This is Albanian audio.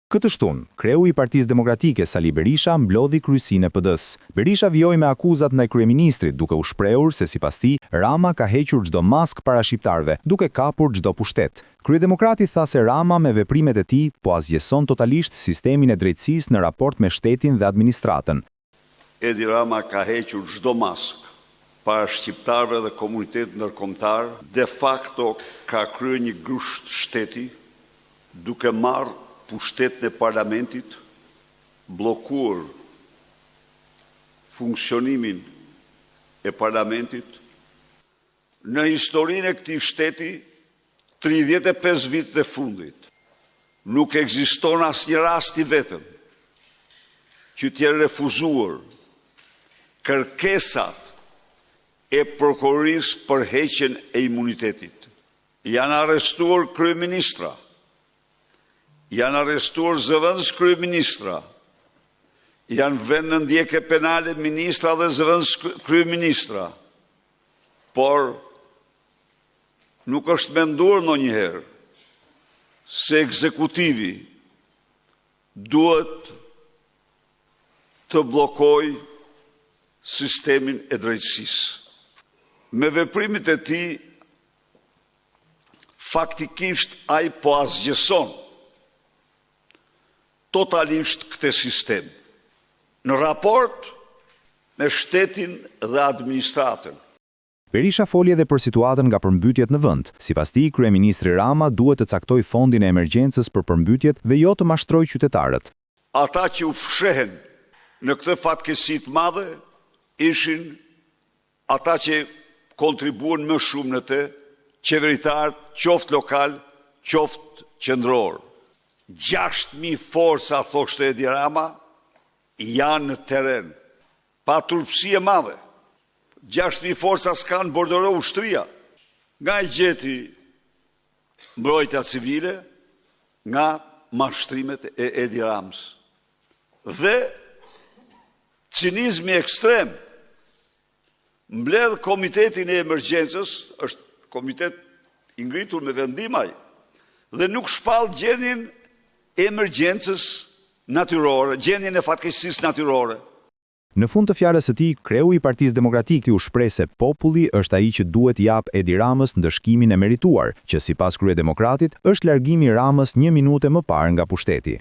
Këtë të shtunë, kreu i Partisë Demokratike, Sali Berisha, mblodhi kryesinë e PD-së. Berisha vijoi me akuzat ndaj kryeministrit, duke u shprehur se sipas tij, Rama ka hequr çdo maskë para shqiptarëve, duke kapur çdo pushtet. Kryedemokrati tha se Rama me veprimet e tij po asgjëson totalisht sistemin e drejtësisë në raport me shtetin dhe administratën. Edi Rama ka hequr çdo maskë para shqiptarëve dhe komunitetit ndërkombëtar, de facto ka kryer një grusht shteti, duke marrë pushtetin e parlamentit, bllokuar funksionimin e parlamentit. Në historinë e këtij shteti, 35 vitet e fundit, nuk ekziston asnjë rast i vetëm që të jenë refuzuar kërkesat e prokurorisë për heqjen e imunitetit. Janë arrestuar kryeministra, janë arrestuar zëvendëskryeministra, janë vënë në ndjekje penale ministra dhe zëvendëskryeministra, por nuk është menduar ndonjëherë se ekzekutivi duhet të bllokojë sistemin e drejtësisë. Me veprimet e tij, faktikisht ai po asgjëson totalisht këtë sistem në raport me shtetin dhe administratën. Berisha foli edhe për situatën nga përmbytjet në vend. Sipas tij, kryeministri Rama duhet të caktojë fondin e emergjencës për përmbytjet dhe jo të mashtrojë qytetarët. Ata që u fshehen në këtë fatkeqësi të madhe ishin ata që kontribuan më shumë në të, qeveritarët, qoftë lokal, qoftë qendror. 6.000 forca, thoshte Edi Rama, janë në terren. Paturpësi e madhe. 6.000 forca s'ka në bordero ushtria. Nga i gjeti mbrojtja civile, nga mashtrimet e Edi Ramës. Dhe cinizmi ekstrem mbledh komitetin e emergjencës, është komitet i ngritur me vendim ai, dhe nuk shpall gjendjen e emergjencës natyrore, gjendjen e fatkeqësisë natyrore. Në fund të fjalës së tij, kreu i Partisë Demokratike u shpreh se populli është ai që duhet t'i japë Edi Ramës ndëshkimin e merituar, që sipas kryedemokratit, është largimi i Ramës një minutë e më parë nga pushteti.